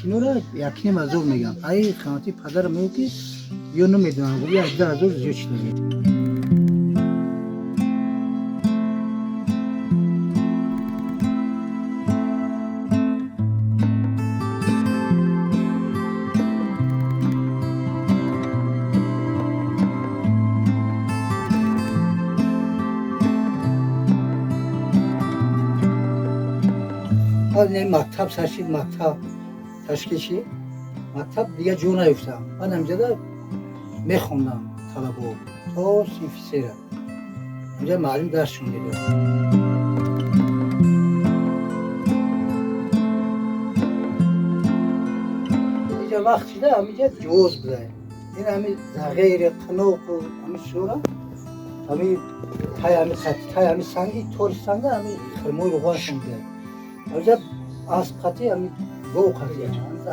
Чинора 1,5 ҳазор мегам. Ай қимати падарам мегӯ, ки ё намедонам, гуфт 18 000 зиёд шуда. Баъд ин мактаб сар шид, мактаб ташкил шид, мактаб дига ҷо наёфтам. Баъд ҳамҷода мехондам талабо то синфи сера. Ҳамҷа муаллим дарсшон медод. Иҷа вақт шида, ҳамиҷа ҷувоз буда. Ин ҳами зағери қиноқу ҳами шура, ҳами тай, ҳами тай, ҳами санги тори санга, ҳами хирмои руғаншон буда. Ҳамҷа асп қати, ҳами гов қати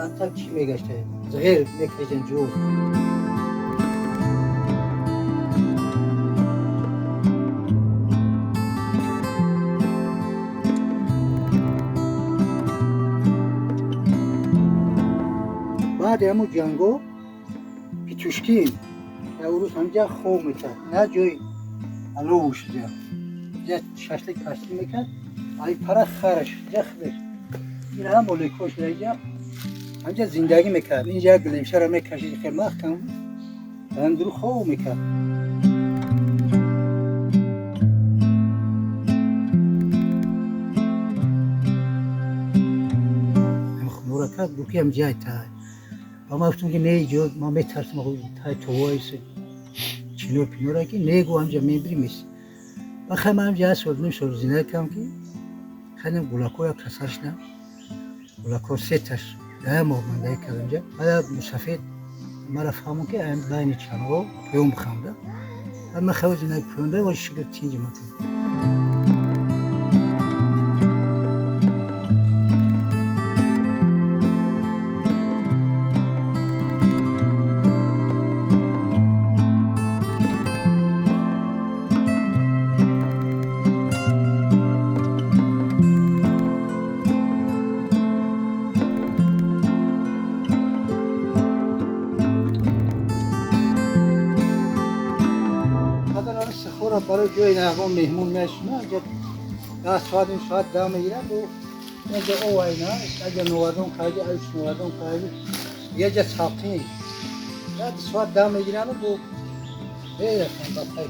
анта чӣ мегашта, зғер мекашидан, ҷувоз. Баъди ҳамун ҷанго Петушкин як рӯз ҳамҷа хоб мекард, на ҷои аловуш ҷа ҷа шашлик пашлик мекард, ай пара хараш ҷа худаш ин ҳам олекош ҷа ҳамҷа зиндагӣ мекард. Инҷа як гилемшара мекашид, хел маҳкам андуру хоб мекард. Хунура кард, гуфт, ки ҳамҷа тай. Ба ман гуфтам, ки не, ҷо ман метарсам, тай товои чинор пинора, ки не, гу ҳамҷа мебирим. Ба хай, ман ҳамҷа як сол, ним сол зиндагӣ кардам, ки хайнам гулако як касал шудам. Гулако сеташ 10 моҳ мандагӣ кардам ҷа. Баъд мусафед мара фаҳмон, ки байни чанҳо пиён бихамда. Баъд ман хеле зиндагӣ пиёнда, вали шукр, тинҷи ман. Падар сихора барои ҷои ягон меҳмон мешуна, 10 соат, ним соат дам мегирад. Инҷа овайна, аҷа новардон карди, аюш новардон карди, яҷа салқин 10 соат дам мегирану бо мерасанд ба пай.